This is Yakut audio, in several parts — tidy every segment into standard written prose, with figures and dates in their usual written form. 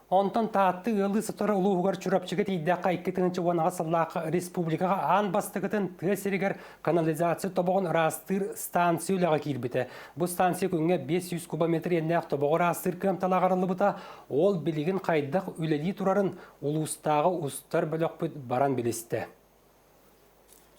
Онтон Таатты ыаллыы сытар улууһугар Чурапчыга тиийдэххэ 2018 сыллаахха республикаҕа аан бастакытын тыа сиригэр канализация тобоҕун ыраастыыр станция үлэҕэ киирбитэ. Бу станция күҥҥэ 500 кубометр иэннээх тобоҕу ыраастыыр кыамталаах арыллыбыта. Ол билигин хайдах үлэлии турарын улуустааҕы устар бөлөхпүт баран билистэ.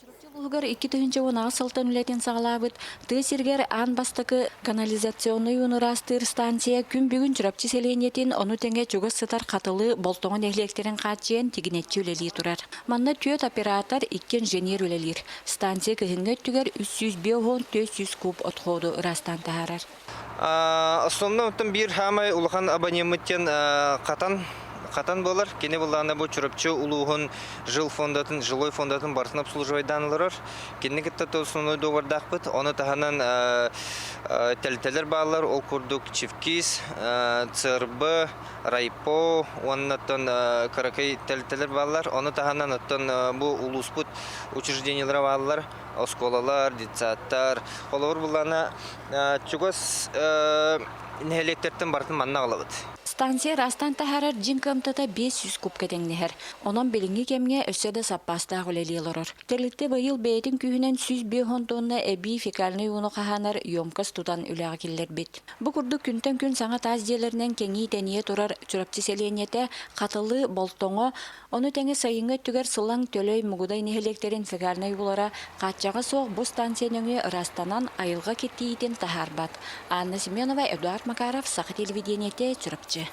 Чурапчы улууһугар 2018 сылтан үлэтин саҕалаабыт тыа сиригэр аан бастакы канализационнай ууну ыраастыыр станция күн бүгүн Чурапчы сэлиэнньэтин, ону тэҥэ чугас сытар Хатылы, Болтоҥо нэһилиэктэрин хааччыйан тигинэччи үлэлии турар. Манна түөрт оператор, икки инженер үлэлиир. Станция кыһыҥҥы өттүгэр 354 куб отходу ыраастаан таһаарар. Основной оттон биир хаамай улахан абонеммыт диэн Хатан Хатан буолар. Кини былаана бу Чурапчы улууһун жил фондатын, жилой фондатын барытын обслуживайдаан олорор. Кинини кытта основной договордаахпыт. Ону таһынан тэлтэлэр бааллар. Ол курдук Чевкис, ЦРБ, Райпо уонна оттон кыракый тэлтэлэр бааллар. Ону таһынан оттон бу улууспут учреждениелара бааллар. Оскуолалар, детсадтар. Холобур былаана Чугас нэһилиэктэртэн барытын манна аҕалабыт. Станция ыраастаан таһаарар дьиҥ кыамтата 500 кубка тэҥнэһэр. Онон билиҥҥи кэмҥэ өссө да саппаастаах үлэлии олорор. Тэрилтэ быйыл бэйэтин күүһүнэн 150 тонна эбии фекальнай ууну хаһаанар емкость тутан үлэҕэ киллэрбит. Бу курдук күнтэн күн саҥа таас дьиэлэринэн кэҥии-тэнийэ турар Чурапчы сэлиэнньэтэ Хатылы, Болтоҥо, Ону тэҥэ сайыҥҥы өттүгэр Сылаҥ, Төлөй, Мугудай нэһилиэктэрин фекальнай уулара хааччаҕа суох бу станция нөҥүө ыраастанан айылҕа киртийиитин таһаарбат. Анна Семенова, Эдуард Макаров, Саха телевидениетэ, Чурапчы.